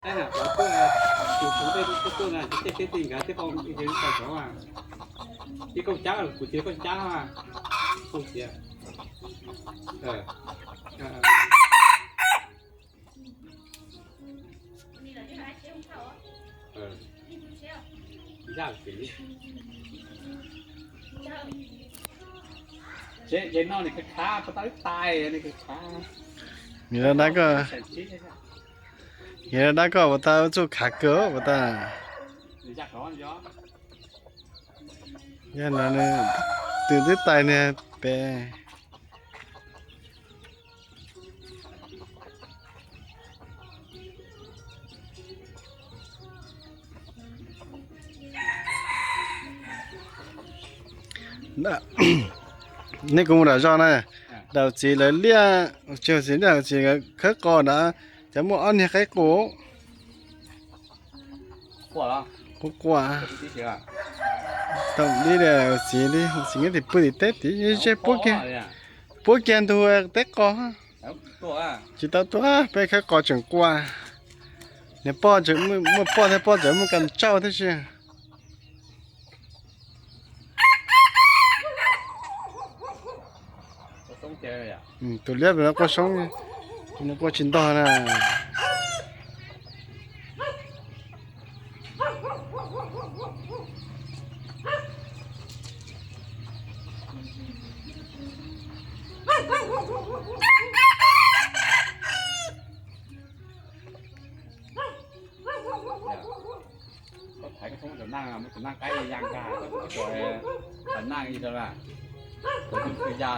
Tus tuaj, tus tuaj na, tej teb tej nkawd tej qau, ib yawg tau cov, ib kaug cab, kuv txiv kaug cab, kaug txiv. Yog dab koj, yog dab koj puas tau txuj khav kawg puas tau. Yog no nws twb tais niag pem. Nej kuv mus nram zos na, nram txiv lawv liaj, tsis txiv liaj, txiv khawb qos nrad, cov muaj ob niag qaib qus. Quaj quaj. Tau li txiv li, txiv nyob tim pw tim teb tid, zej puab kiag, puab kiag ntug teb qos. Tsis tau tuaj, peb khawb qos tseem quaj. Niag poj tseem muaj poj thiab, poj tseem muaj kas tsauj thiab si. Tus liab no quaj soob, tus no quaj tsis ntog na. Koj thaiv koj txhob muab cov naj, muab cov naj qaib ya nkag, koj muab cov naj ib rau na, cov twb ya.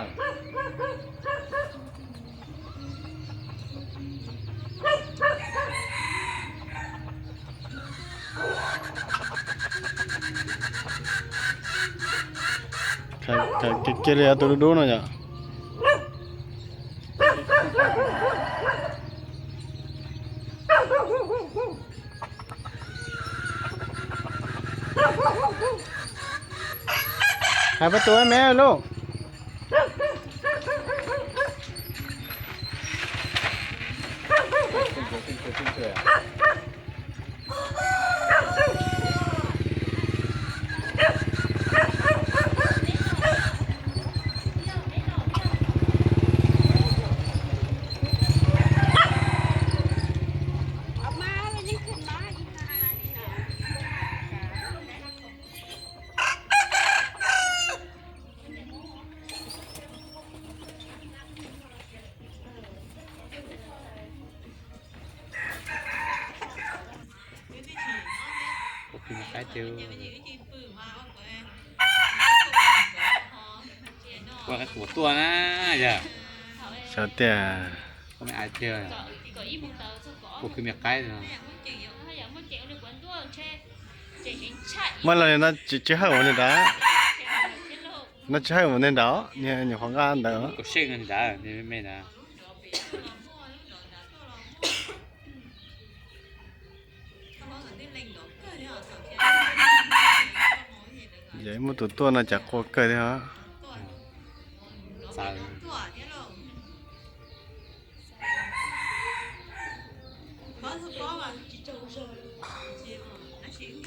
Kiag li tus dub dub no yom. Hais pab tus me lauj. Ua kws me qaib tiag. Ua qhov tuaj na yog. Xyov tiag. Ua me qaib tiag. Ua kws me qaib no. Muaj los no tsis hawj ua neeg ntawd. No tsis hawj ua neeg ntawd, nyuam qhuav nqa ntawd. Kom seej ntawd, me ntawd. Yog muaj tus tuaj no cas qua kawg thiab.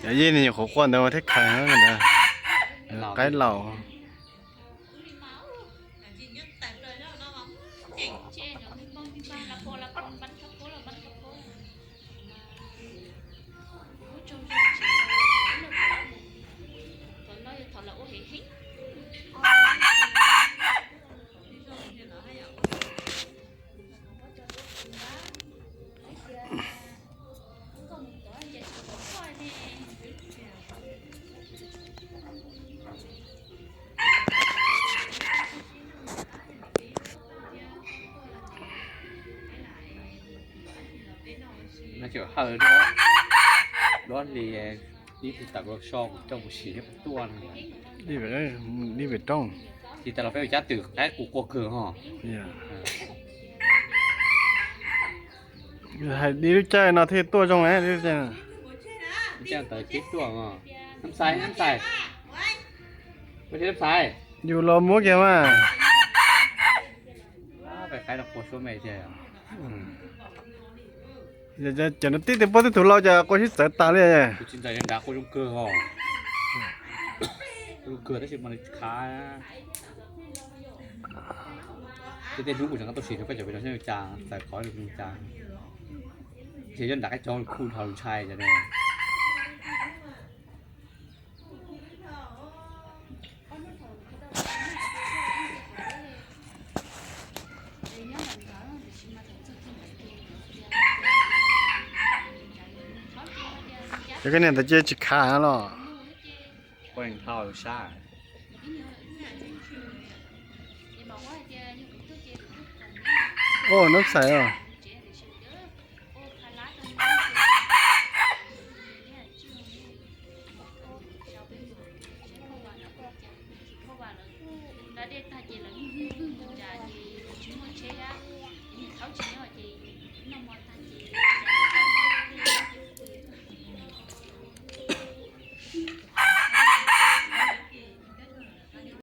Cov yej ni nyuam qhuav qua ntawd thiab khaws ntawd, qaib laus. No tseem hawj duab li, ib tug tawm los so kuv coj mus sim thiab tuaj no. Li pem roob. Tsis tas los peb ua cab twm qaib kuv qua kawg ho. Hais li lub caij no thiaj tuaj zoo, li lub caij no. Lub caij tawm tib tuaj os. Nab xais, nab xais. Ua li nab xais. Yus los muab kiag mas. Peb qaib no qua suab me tiag. Ces no tib tug pog tib tug lau ces quaj sib txawv tas li. Kuv tsis ntxais nrad quaj zoo kawg os. Quaj zoo kawg tab sis mas nws khav. Ces tej hnub kuv tseem tau sim rau koj cov pem no saib cas txawv qhov li cas. Ces yog nram qab cog khu dhau ntshai ces. Ces koj niam ntawd ces tsis khav los? Ua nab xais os.